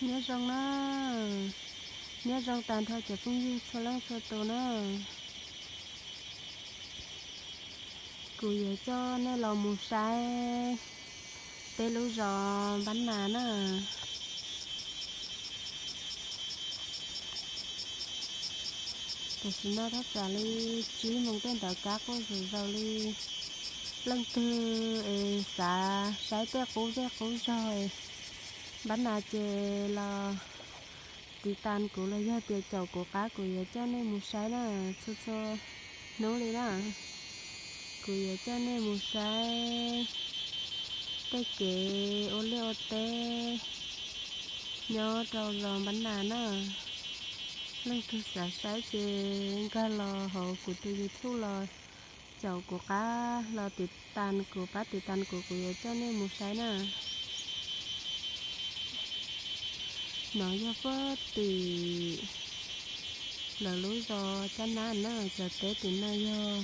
Nyob zoo na, nyob zoo tag nrho cov phooj ywg txhua leej txhua tus na. Kuv yuav coj nej los mus saib peb lub zos Npab Nas na. Tam sim no thaj tsam li tsib moos tej ntawd, kab quaj zom zaws li. Leej twg es xav saib tej qub zej qub zog Npab Nas ces los tiv tas kuv los yog tias caum kuv qab, kuv yuav coj nej mus saib na, txhua txhua hnub li na. Kuv yuav coj nej mus saib tej kev ua liaj ua teb nyob rau zos Npab Nas na. Leej twg xav saib ces nkag los hauv kuv tus YouTube los caum kuv qab los tiv tas kuv, pab tiv tas kuv, kuv yuav coj nej mus saib na. No yog puag tim lawv lub zos Cab Nab na, cov teb tim no yog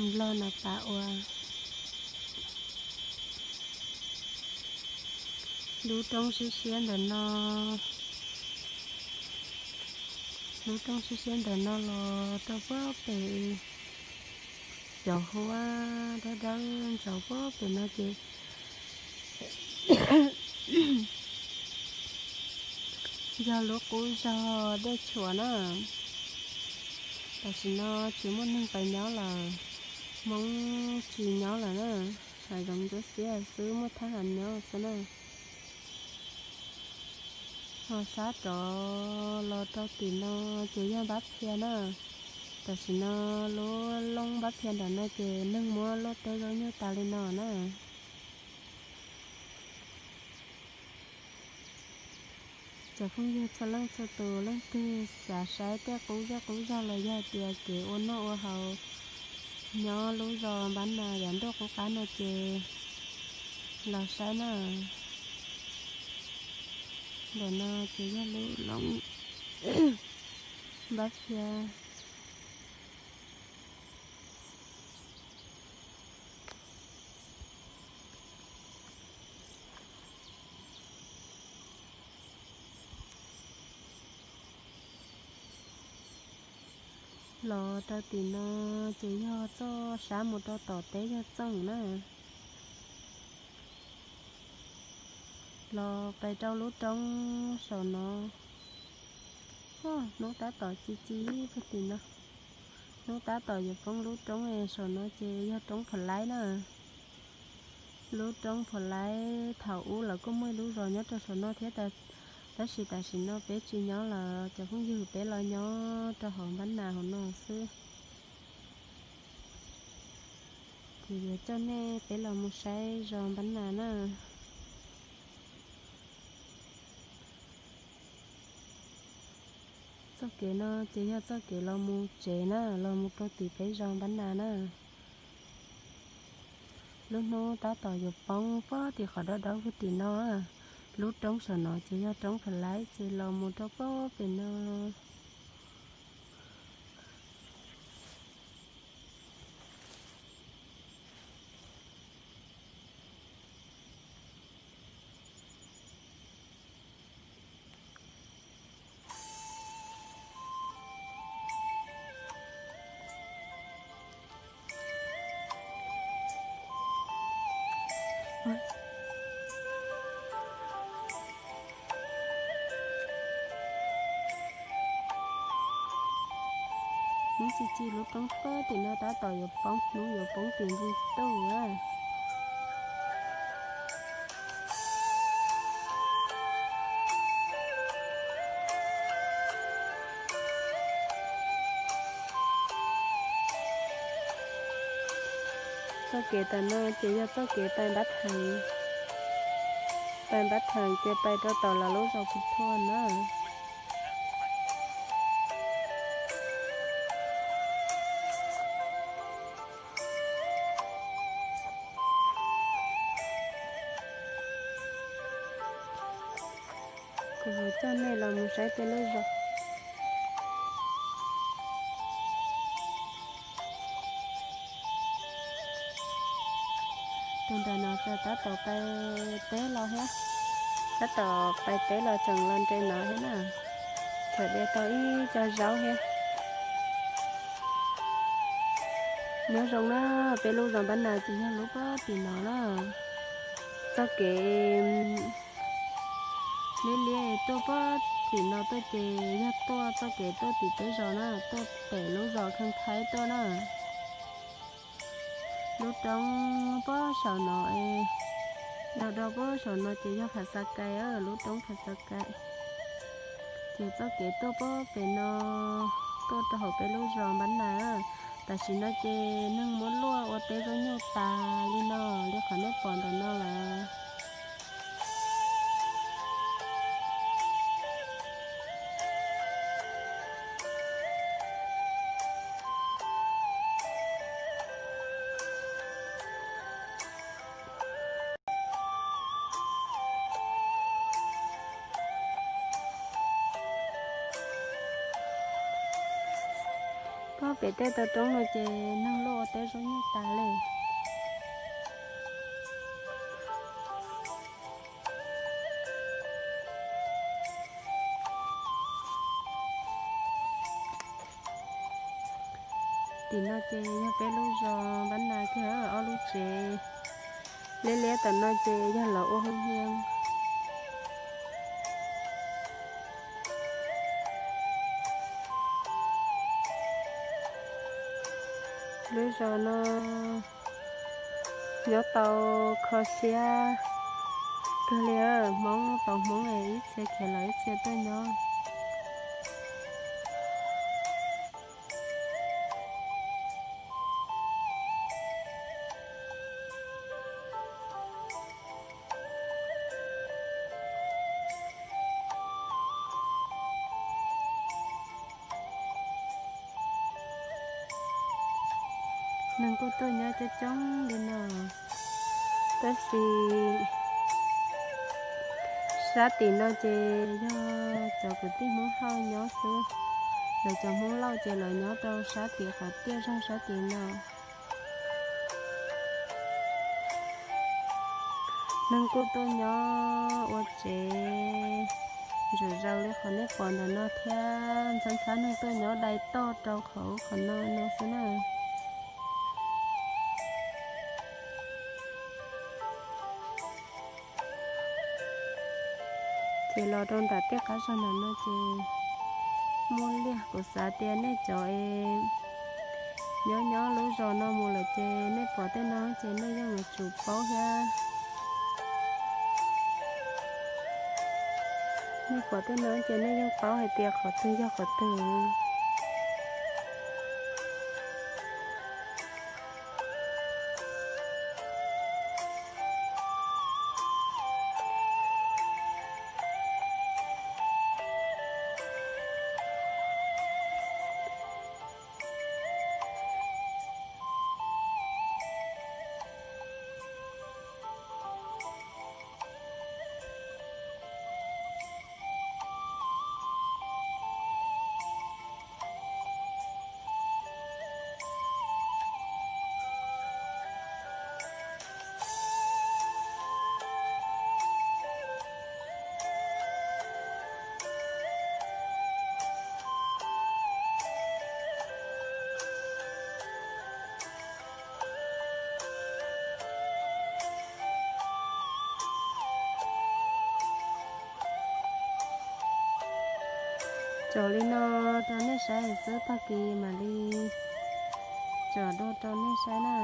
Nplog na pab ua. Lub roob siab siab ntawm no, lub roob siab siab ntawm no los rau puag pem cov huab dawb dawb ntsaum puag pem no ces yog lub qub zos Dej Tshuam na. Tam sim no tsis muaj neeg pais nyob lawm, Hmoob tsis nyob lawm na, hav zoov ntsuab xiab xwb, muaj thab ham nyob xwb na. Ho sab rov los rau tim no ces yog Npab Phiab na. Tam sim no lub loob Npab Phiab nram no ces neeg muab luaj teb zaub nyuj tas li no na. Cov phooj ywg txhua leej txhua tus, leej twg xav saib tej qub zej qub zog los yog tias kev ua noj ua haus nyob lub zos Npab Nas yav ntuj qub qab no ces los saib na. Ntawm no ces yog lub loob Npab Phiab. Los rau tim no ces yog txoj sab mus rau tom teb yog Txooj na. Los pais rau lub roob saum no. Hnub tab tom ci ci puag tim no. Hnub tab tom yuav poob lub roob saum no ces yog roob Phuam Laib na. Lub roob Phuam Laib thaum ub lawv kuj muaj ib lub zos nyob rau saum no thiab, tab sis tam sim no peb tsis nyob lawm cov phooj ywg, peb los nyob rau hauv Npab Nas hauv no xwb. Ces yuav coj nej peb los mus saib zos Npab Nas na. Txoj kev no ces yog txoj kev los mus tsev na, los mus rau tim peb zos Npab Nas na. Lub hnub tab tom yuav poob puag tim qhov dawb dawb puag tim no. Lub roob saum no ces yog roob Phuam Laib ces los mus rau puag pem no. Hnub ci ci lub roob puag tim no tab tom yuav poob, hnub yuav poob tim ntsis tuj na. Txoj kev tam no ces yog txoj kev pais Npab Theev. Pais Npab Theev ces pais rau tom lawv lub zos Phuv Thua na. Kuv yuav coj nej los mus saib peb lub zos. Tus nram no tseem tab tom pais teb los thiab. Tab tom pais teb los tseem los nres no thiab na. Txawm tias tau ib co zaub thiab. Nyob zoo na, peb lub zos Npab Nas ces yog lub pob tim no na. Txoj kev liab liab tuaj pob tim no tuaj ces yog tuaj txoj kev tuaj tim peb zos na, tuaj pem lub zos Kheej Thaib tuaj na. Lub roob pob saum no, dhau rau pob saum no ces yog Phav Xav Kais, lub roob Phav Xav Kais. Ces txoj kev tuaj pob pem no tuaj rau hauv peb lub zos Npab Nas. Tam sim no ces neeg muab luaj ua teb zaub nyuj tas li no, li qhov nej pom ntawm no lawm. Pob pem tej tau roob no ces neeg luaj ua teb zaub nyuj tas li. Tim no ces yog peb lub zos Npab Nas kiag, ob lub tsev liab liab tom no ces yog lawv ua hoob hiab. Lub zos no nyob tau kho siab kawg li, Hmoob tau Hmoob ib txhia khiav los ib txhia tuaj nyob. Neeg kuj tuaj nyob coob coob li no, tab sis sab tim no ces yog cov kwv tij Hmoob Hauj nyob xwb. Lawv cov Hmoob Lauj ces lawv nyob rau sab tim qhov tiaj zog sab tim no. Neeg kuj tuaj nyob ua tsev ntsuam zaus li qhov nej pom ntawm no thiab, ntxhab ntxhab neeg tuaj nyob dai toj rau qhov ub qhov no no xwb na. Ces los rau nram tej qab zog ntawm no ces muaj liaj, kuv xav tias nej cov es nyob nyob lub zos no mus lawm ces nej pom tej no ces nej yeej yuav tsum paub thiab. Nej pom tej no ces nej yeej paub hais tias qhov twg yog qhov twg. Tsom li no rau nej saib xwb, tag kis mam li tsom dua rau nej saib na.